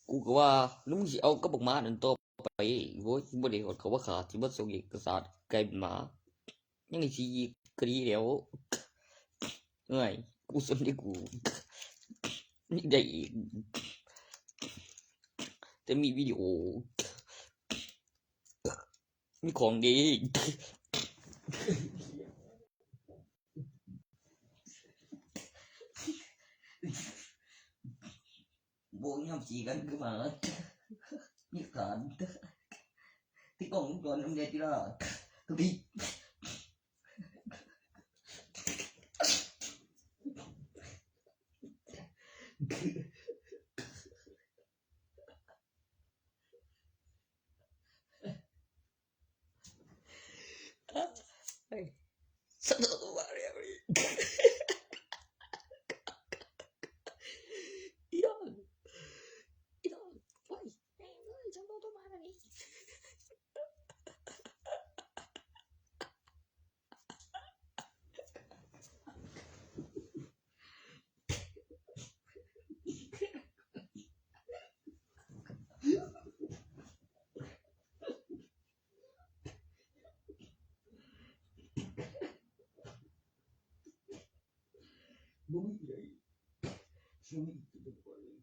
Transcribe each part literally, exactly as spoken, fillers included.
กูก็ว่า แล้วมึงสิเอากับบักหมานั่นต่อไป โว้ย บ่ได้ฮอดเขาว่าขา สิมาส่งเอกสารกลายเป็นหมา ยังไงสิกะดีแล้ว เอ้ย กูสนที่กู นี่ได้อีก แต่มีวิดีโอ มีของดี โบกย่ำสีกันคือหมา มีขาน ที่กล้องวงจรนำเดียที่ละ ทุกที เฮ้ย สนุกมากเลย อีดอน อีดอน โอ้ย แม่งเอ้ย ฉันโดนต้นไม้แบบนี้ บ่มีเลย บ่มีตัวเดียวเลย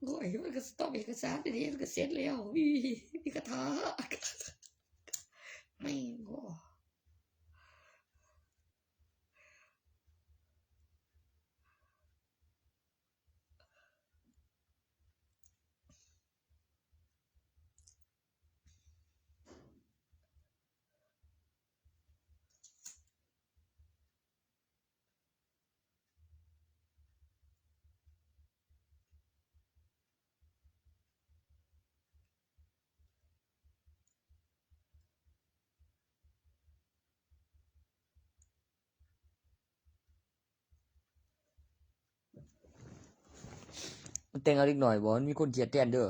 โอ้ย มันก็สต็อปเอกสารเดี๋ยวนี้มันก็เสร็จแล้ว มี มีคาถา แม่ง โอ้ แต่งเอาเด็กน้อยบ่ มันมีคนเขียนแทนเด้อ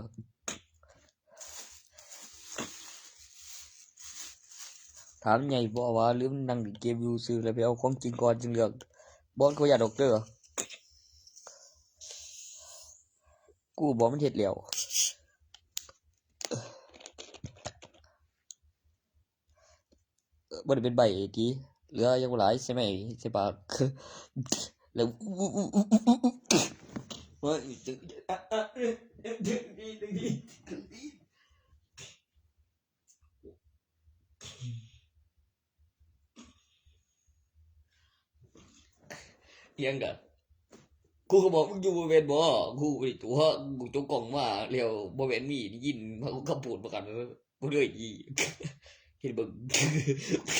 ถามใหญ่บ่ว่า หรือมันนั่งเล่นเกมอยู่ซื่อ แล้วไปเอาของจริงก่อนจึงเลือก บ่ มันก็ย่านดอกเตอร์ กูบอกมันเฮ็ดแล้ว เอ่อ บ่ได้เป็นใบ้ติ เหลือยังบ่หลายใช่ไหม ใช่ปะ แล้ว ว่าอีกจัง อ่ะ อ่ะ เอ้ย เอ้ย เอ้ย เอ้ย เอ้ย อิหยังกะ กูก็บอกมึงอยู่บ่แม่นบ่ กูไปตัว กูจกกล้องมาแล้ว บ่แม่นมีได้ยินมา กูก็พูดประกัน บ่เลยอี เห็นเบิ่ง เ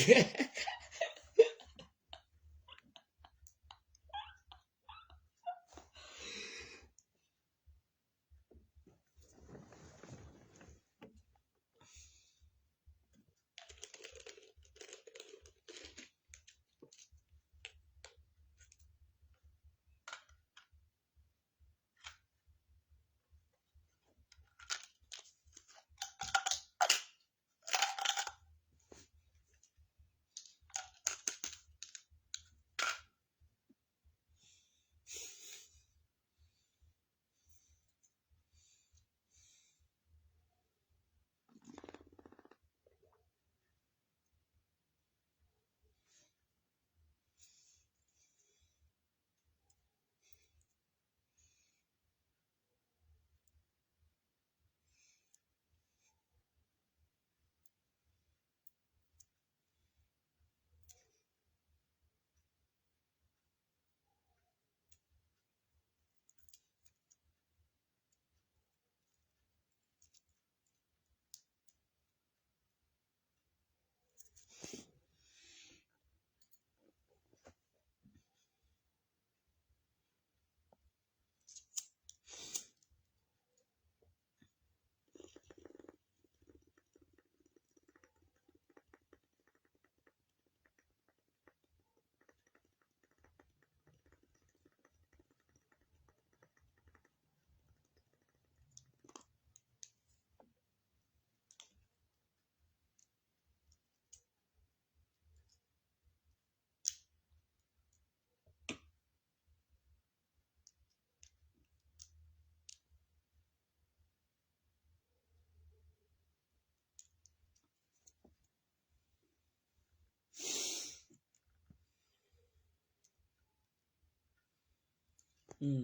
อืม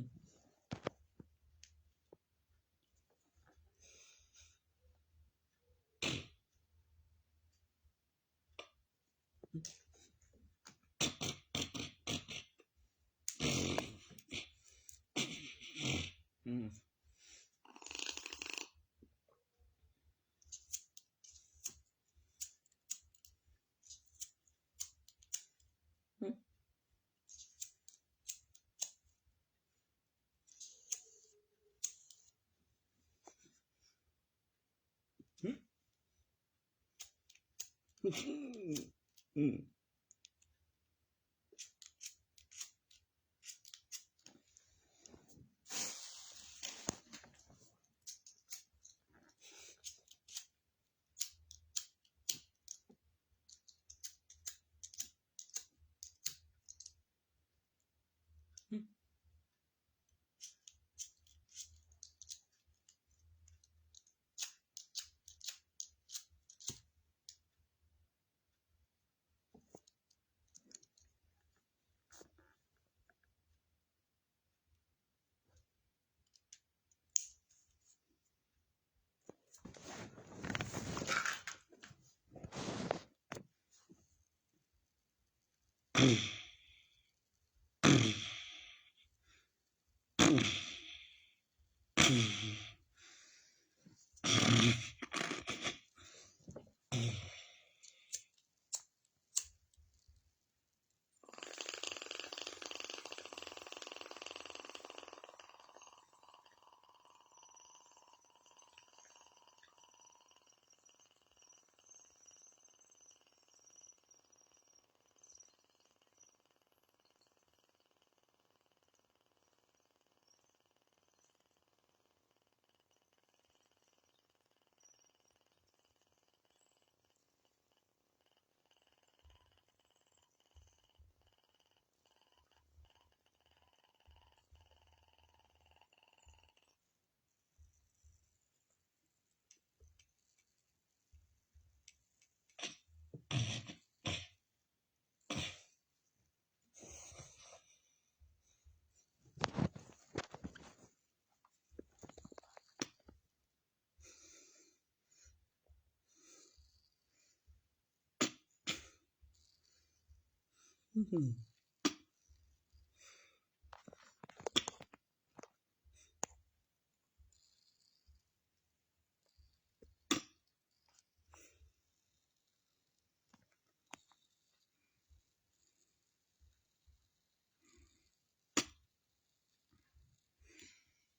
อืม อืม อืม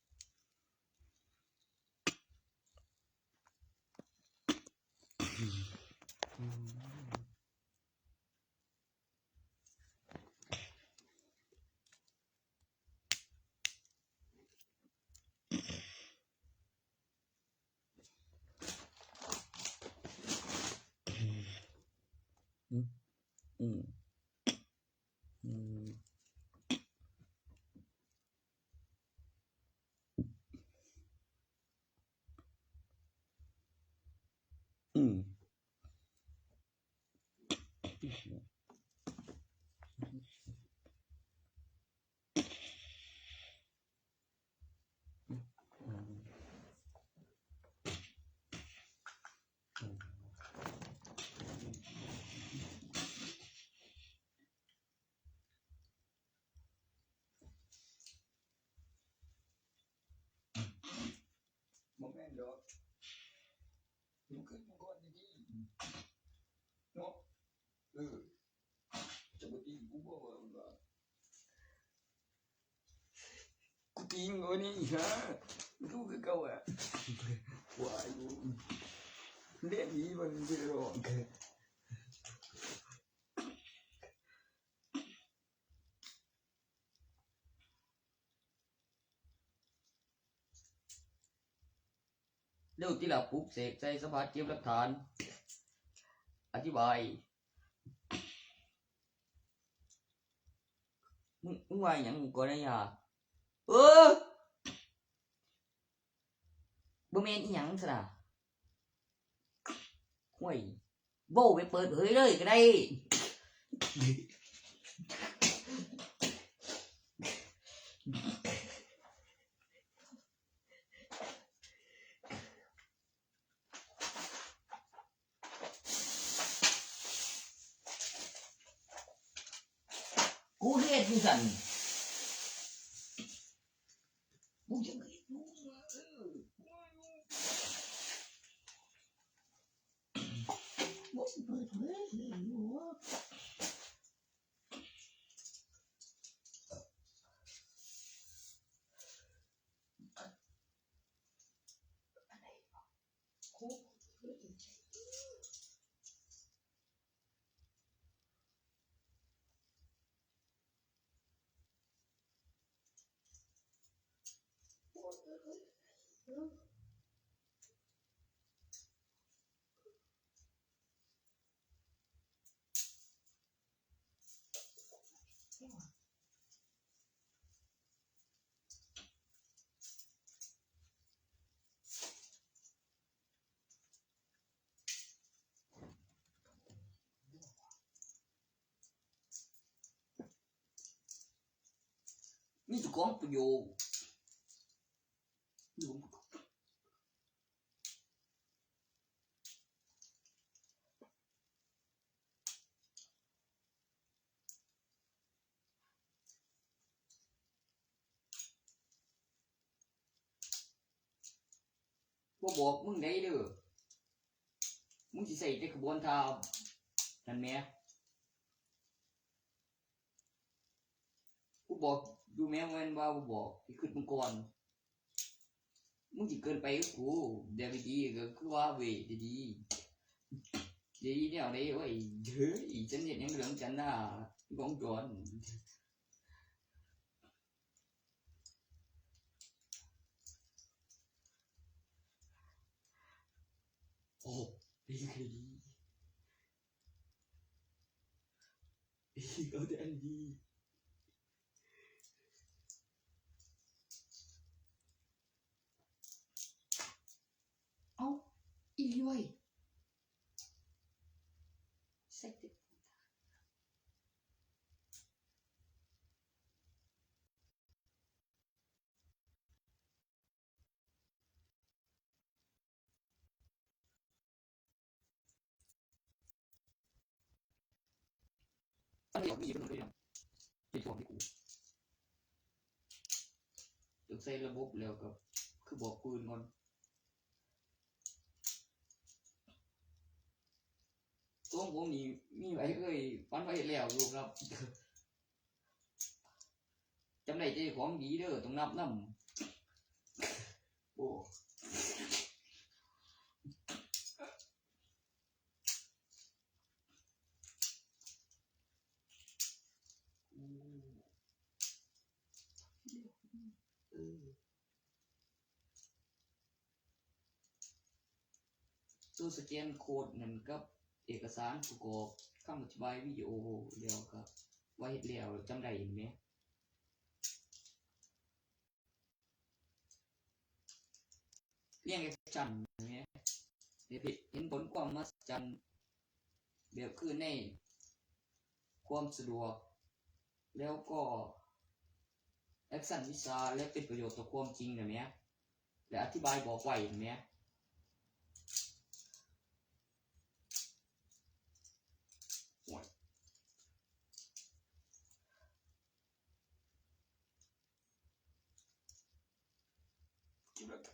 อืม อืม อืม บ่แม่นดอก มึงขึ้นมาก่อนนี่ดิ เนาะ เออ จะบ่ตีกูบ่ว่ามึงว่า กูตีมึงวันนี้อีกนะ มึงรู้คือเก่าอะ ว่าอยู่ เรียกอีมันจะร้อง เร็วติล่ะ ปลุกเสกใส่ สัมผัส เก็บหลักฐาน อธิบาย มึง มึงว่าหยังก่อนนะยา เออ บ่แม่นอีหยังซะนะ ห่วย เว้าไปเปิดเผยเลยก็ได้ เ กูเฮ็ดอยู่ซั่น กูจักเฮ็ดอยู่ เออ บ่เปิดเผยเลยอยู่ นี่เจ้าของประโยค บ่บอกมึงได้เด้อ มึงสิใช้แต่ขบวนท่านั่นแหม กูบอกอยู่แหม แม่นว่าบ่บอก สิคิดมึงก่อน มึงสิเกินไปกับกู เดี๋ยวดีๆ ก็คือว่าเว้ย ดีๆ ดีๆ แนวใดเว้ย เฮ้ย ฉันเฮ็ดหยังเรื่องฉันน่ะ ของจอน โอ้ ดี ดี ดี เอาแต่อันดี เอ้า อีย้อย ใส่ติด อันนี้มีเป็นหมดเลยนะ เป็นช่วงที่กู ต้องใส่ระบบแล้วก็ คือบอกปืนก่อน ตัวผมนี่มีไว้เอ้ย ปันไว้แล้วอยู่ครับ จำได้แต่ของดีเด้อ ต้องนับนำ โอ้ โอ้ เออ ตัวสแกนโค้ดนั่นกับเอกสารประกอบคำอธิบายวิดีโอ แล้วก็ว่าเฮ็ดแล้วจำได้เห็นไหม เรียงแอคชั่นแหม เดี๋ยวเห็นผลความมหัศจรรย์ แบบคือในความสะดวก แล้วก็แอคชั่นวิชา และเป็นประโยชน์ต่อความจริงนะแหม และอธิบายบอกไว้นะแหม โอ้ย กินแล้วจ้ะ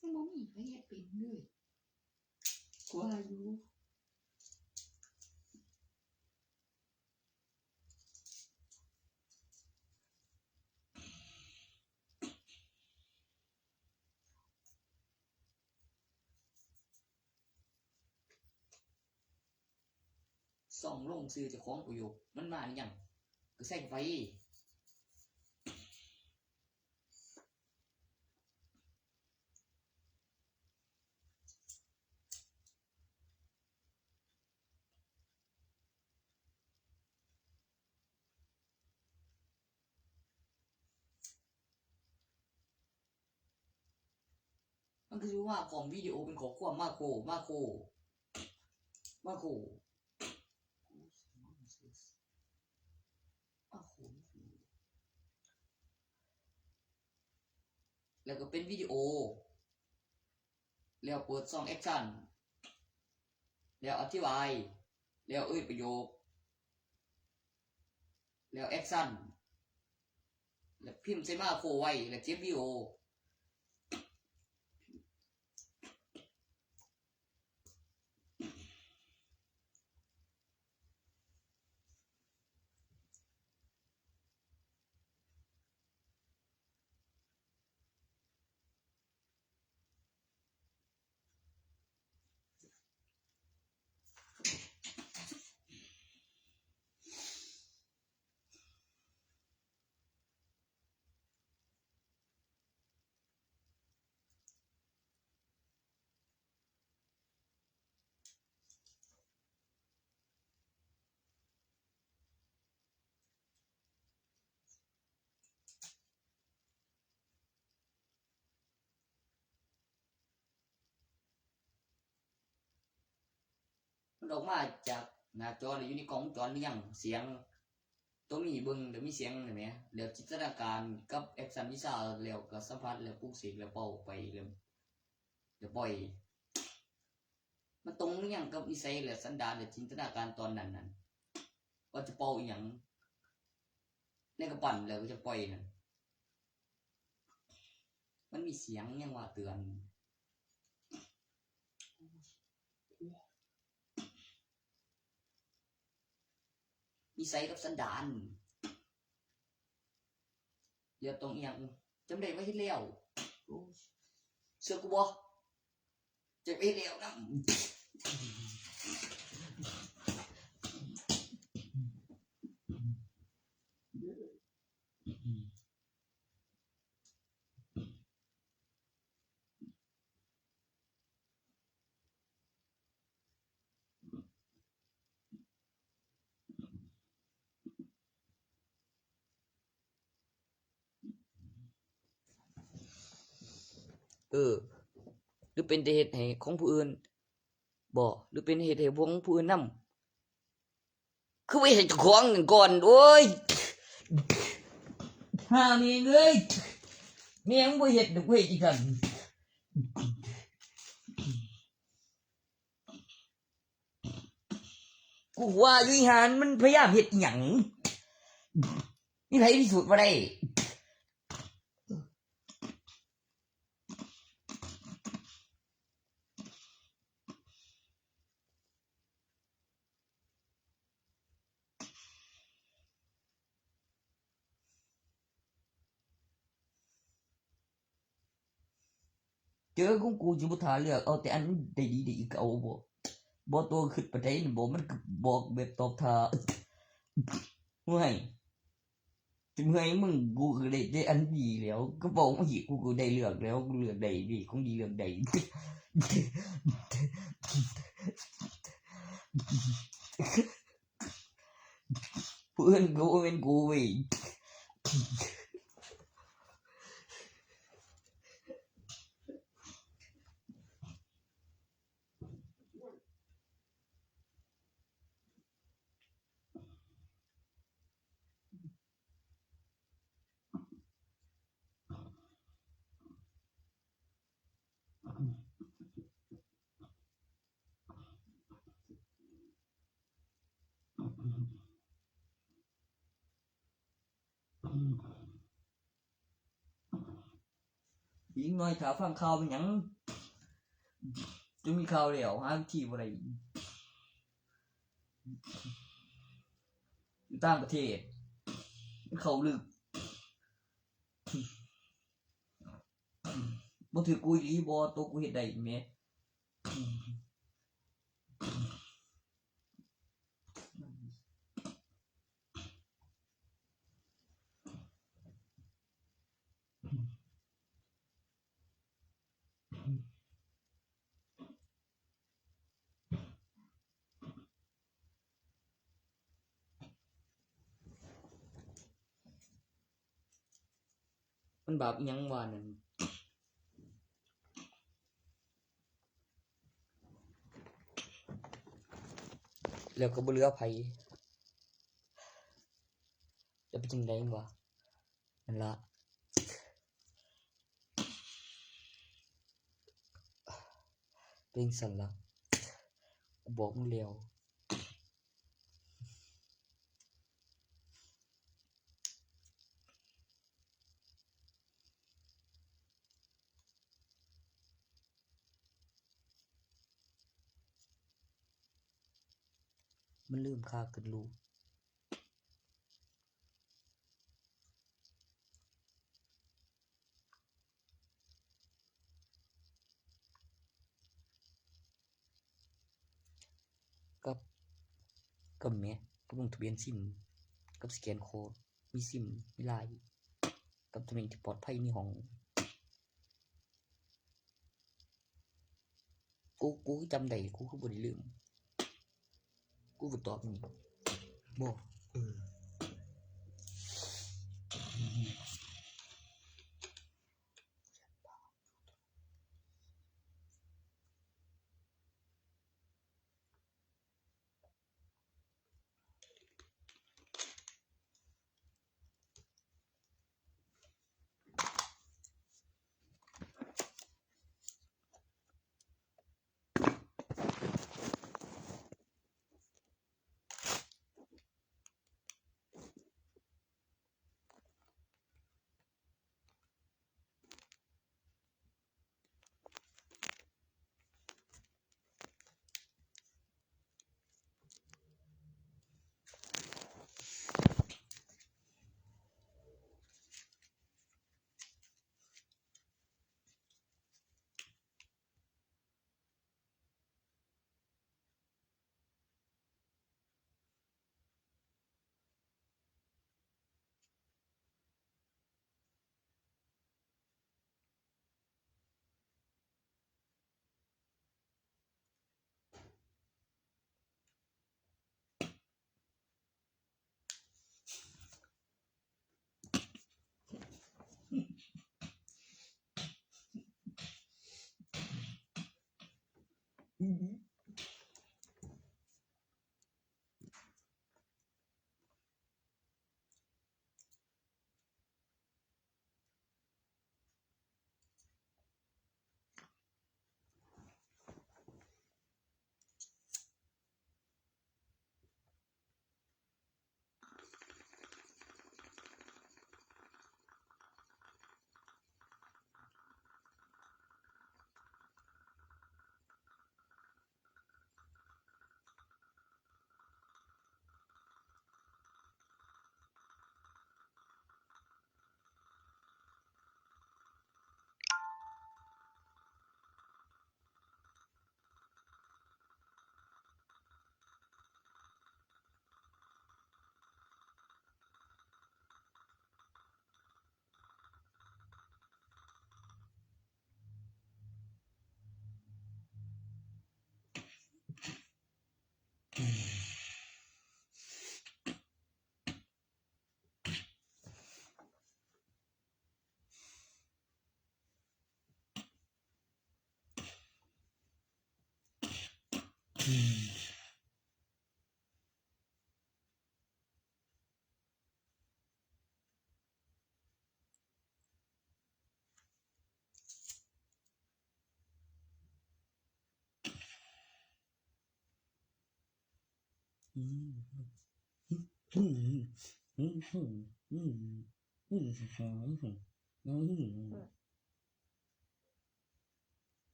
มันบ่มีไผเฮ็ดเป็นเลย กลัวอยู่ ซ่องลงชื่อเจ้าของประโยค มันมาหรือยัง ก็ใส่เข้าไป เ คือว่าพร้อมวิดีโอเป็นข้อความมาโค มาโค มาโค มาโค แล้วก็เป็นวิดีโอ แล้วเปิดช่องแอคชั่น แล้วอธิบาย แล้วเอ่ยประโยค แล้วแอคชั่น แล้วพิมพ์ใส่มาโคไว้ แล้วเก็บวิดีโอ มันออกมาจากหน้าจอหรืออยู่ในกล้องวงจรหรือยัง เสียง ตัวมีเบิ่งแล้วมีเสียงเห็นไหม แล้วจินตนาการกับแอคชั่นวิชา แล้วก็สัมผัส แล้วปลุกเสก แล้วเป่าไป แล้ว แล้วปล่อย มันตรงหรือยังกับนิสัยและสันดานและจินตนาการตอนนั้นนั้น ว่าจะเป่าอีหยัง ในกระปั่นแล้วก็จะปล่อยนั่น มันมีเสียงยังว่าเตือน นิสัยกับสันดาน อย่าต้องอีหยัง จำได้ว่าเฮ็ดแล้ว โอ้ย เชื่อกูบ่ จะไปเฮ็ดแล้วนะ เออ หรือเป็นแต่เฮ็ดให้ของผู้อื่นบ่ หรือเป็นเฮ็ดให้ของผู้อื่นนำ คือไปเฮ็ดเจ้าของนั่นก่อน โอ้ย หาแม่งเอ้ย แม่งบ่เฮ็ดดอกเว้ยอีกอัน กูว่าอยู่อีหานมันพยายามเฮ็ดอีหยัง มีไผพิสูจน์บ่ได้ เจอของกูสิบ่ท่าเลือก เอาแต่อันได้ดีได้อีกเอาบ่ บ่ตัวคิดปานใดนั่นบ่ มันก็บอกแบบตอบท่า ห่วย สิเมื่อยมึง กูก็ได้แต่อันดีแล้ว ก็บอกมาสิ กูก็ได้เลือกแล้ว กูเลือกได้ดี ของดีเลือกได้ ผู้อื่นก็บ่แม่นกูเว้ย อีกหน่อยถ้าฟังข่าวเป็นหยัง จะมีข่าวแล้ว หาวิธีบ่ได้ อยู่ต่างประเทศ มันเข้าลึก บ่ถือกูอีหลีบ่ ตัวกูเฮ็ดได้แหม มันบาปอิหยังวะนั่น แล้วก็บ่เหลือไผ จะเป็นจังได๋วะ นั่นละ เป็นจั่งซั้นละ กูบอกมึงแล้ว มันลืมค่าขึ้นรูป กับ กับแหม กับลงทะเบียนซิม กับสแกนโค้ด มีซิม มีไลน์ กับทะเบียนที่ปลอดภัย มีห้อง กู กูจำได้ กูคือบ่ได้ลืม กูบ่ตอบนี่ บ่ เออ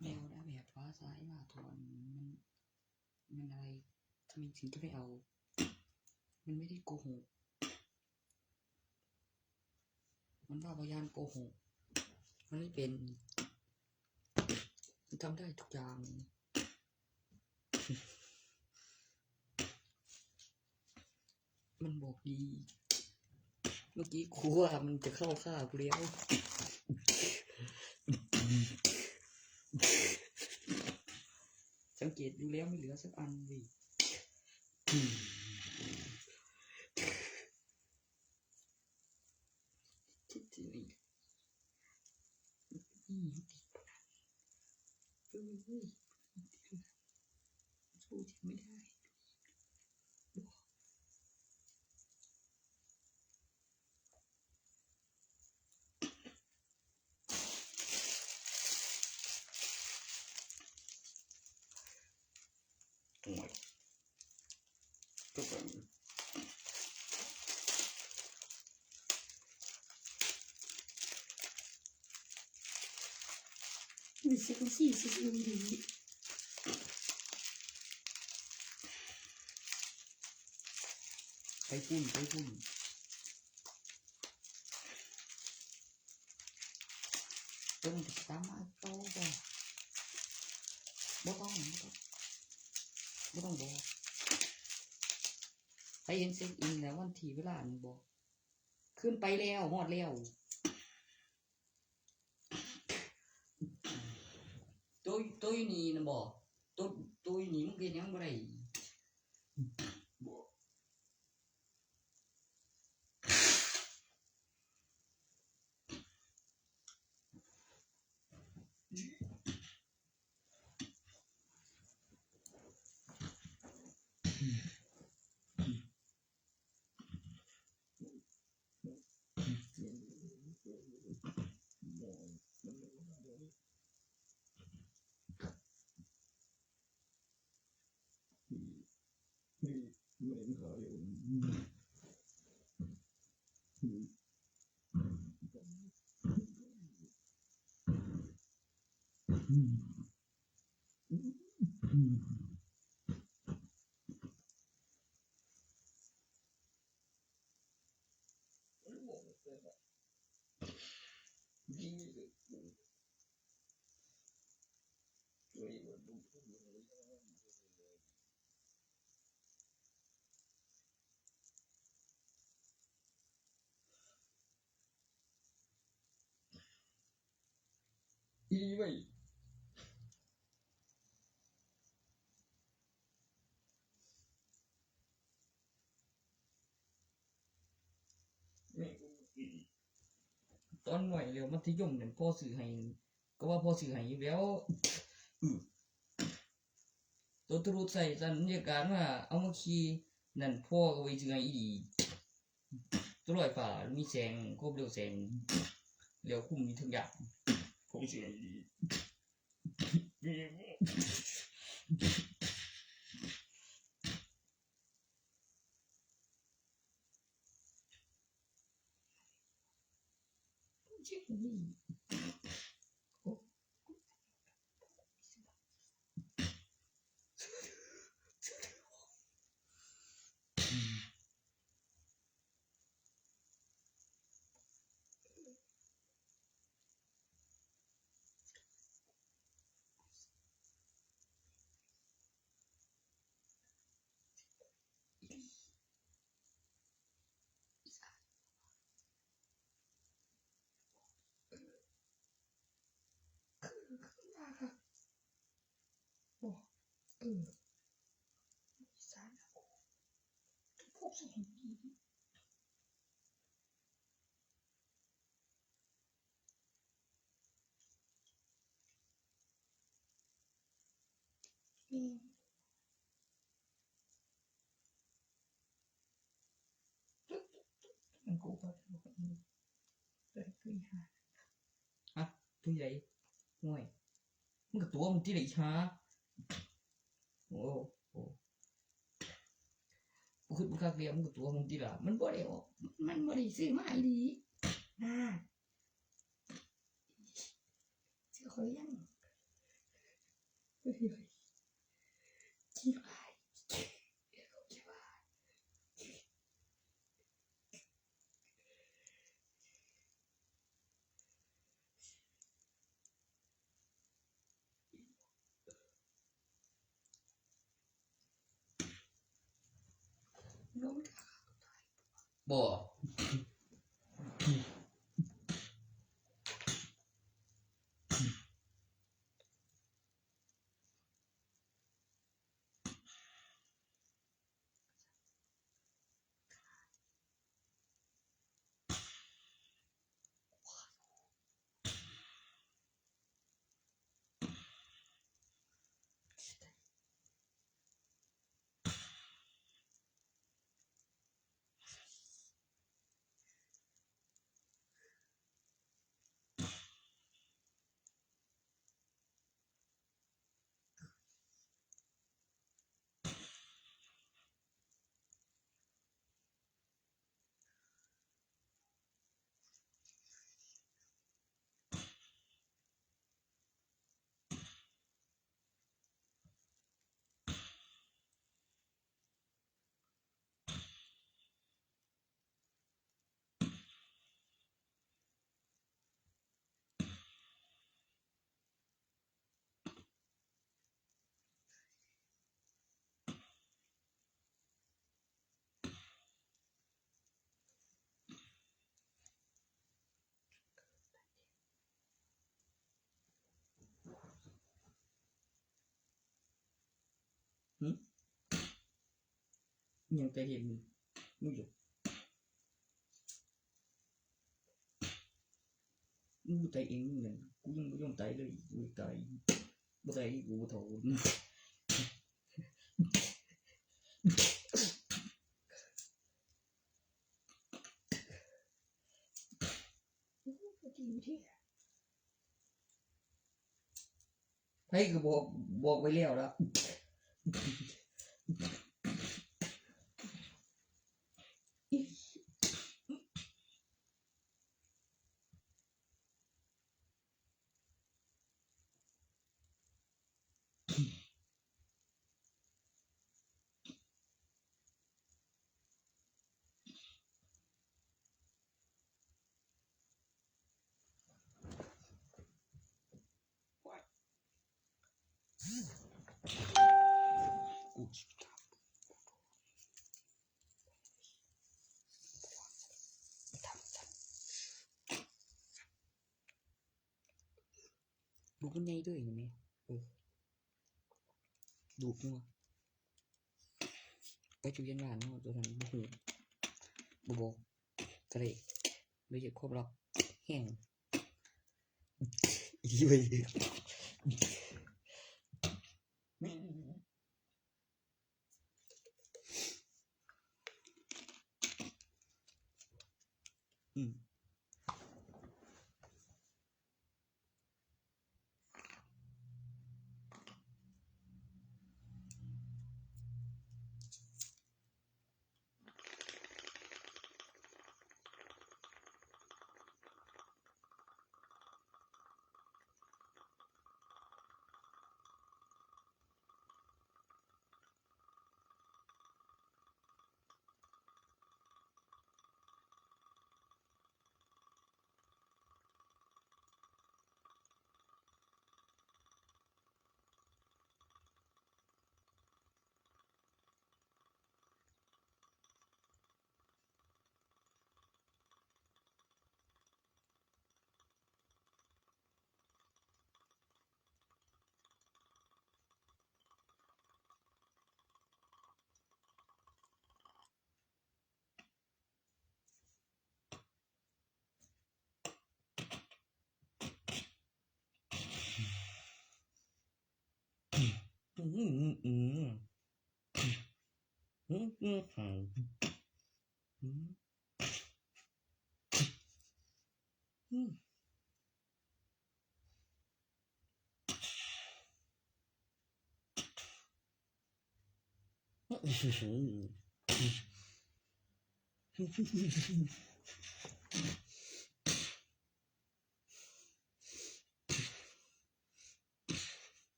ไม่เอาแล้ว แบบว่าซ้ายว่าถอนมัน มันอะไร ทำไมถึงจะไม่เอา มันไม่ได้โกหก มันว่าพยานโกหก มันไม่เป็น มันทำได้ทุกอย่าง มันบอกดี เมื่อกี้ครูว่ามันจะเข้าฆ่ากูแล้ว สังเกตดูแล้วไม่เหลือสักอันเลย คิดที่นี่ อืม เออ สู้ยังไม่ได้ โอ้ย ก็แบบ มีเซ็กซี่ เซ็กซี่ดี ไปพุ่น ไปพุ่น เพิ่นติดตามมาโตบ่ บ่ต้อง บ่ต้อง บ่ต้องบอก ใครเห็นเช็คอินแล้ววันที่เวลาอันบอก ขึ้นไปแล้ว ฮอดแล้ว ตัว ตัวอยู่นี่นะบ่ ตัว ตัวอยู่นี่มึงเฮ็ดหยังบ่ได้ บ่ อีไว้ย ตอนน้อยแล้วมัธยมนั่นพ่อซื้อให้ ก็ว่าพ่อซื้อให้อยู่แล้ว อือ ตัวตรุษใส่สัญญาการว่าเอามาขี่นั่นพ่อก็ไปซื้อให้อีดี ตัวลอยฟ้ามีแสง ครบเร็วแสง เร็วคุ้มมีทุกอย่าง ผมซื้อให้อีดี คือคือว่าค่ะ บอก เออ อีสานนะกู พวกสมัยนี้ อืม มันกูก็ได้บอกว่า อืม ตัวเล็กตัวใหญ่ ฮะ ตัวใหญ่ ห่วย มึงก็ตัวมึงที่ไหนอีหา โอ้โห กูคิดมึงคักเดียว มึงก็ตัวมึงที่ละ มันบ่ได้ออก มันบ่ได้ซื้อมาอีหลี นะ ซื้อเขายัง บ่ หึ ยังแต่เห็นมึงอยู่ มึงบ่ตายเองมึงนั่น กูยังบ่ยอมตายเลย กูตาย บ่ตายกูบ่เฒ่า ไผก็บอก บอกไว้แล้วล่ะ ลูกมันใหญ่ด้วยนี่แม่ เออ ลูกงัว ไปจุเย็นหวานเนาะ ตัวนั้นบ่ฮู้ บ่บอก ก็เลย เลยเก็บครบแล้ว แห้ง อีเว้ย อืมอืมอืมอืมอืมอืมอืมอืมอืม อืม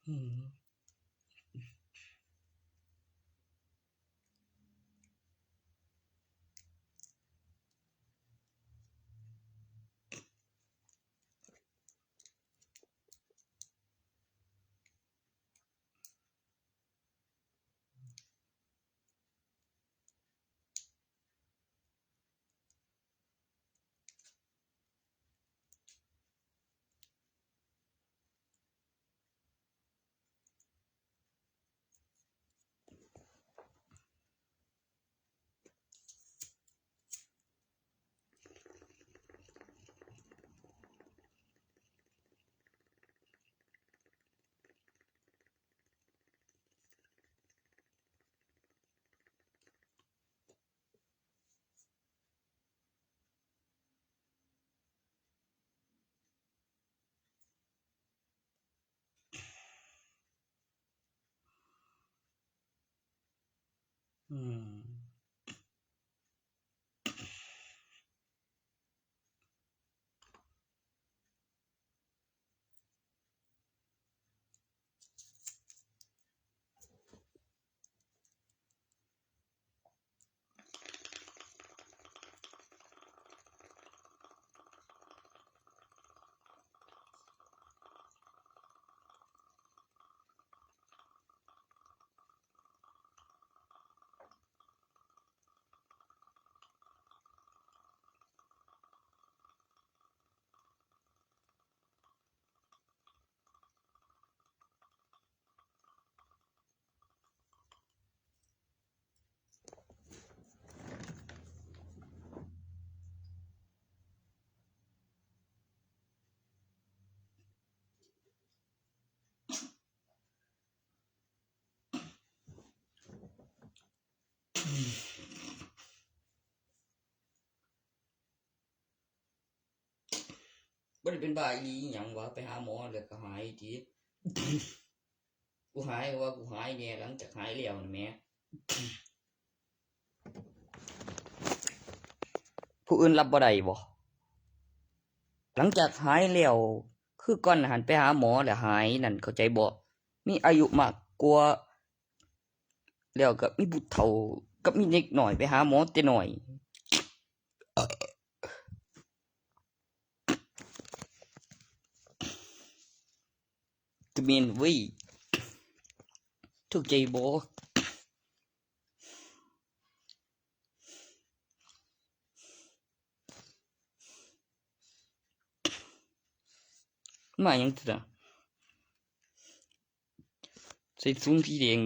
อืม อืม บ่ได้เป็นบ้าอีหลีอีหยังวะ ไปหาหมอแล้วก็หายติ กูหายว่ากูหายแน่ หลังจากหายแล้วนั่นแหม ผู้อื่นรับบ่ได้บ่ หลังจากหายแล้ว คือก่อนหั้นไปหาหมอแล้วหายนั่น เข้าใจบ่ มีอายุมากกว่า แล้วก็มีผู้เฒ่ากับมีเด็กน้อยไปหาหมอแต่น้อย ก็แม่นเว้ย ถูกใจบ่ มาหยังติดอะ ใส่ถุงสีแดง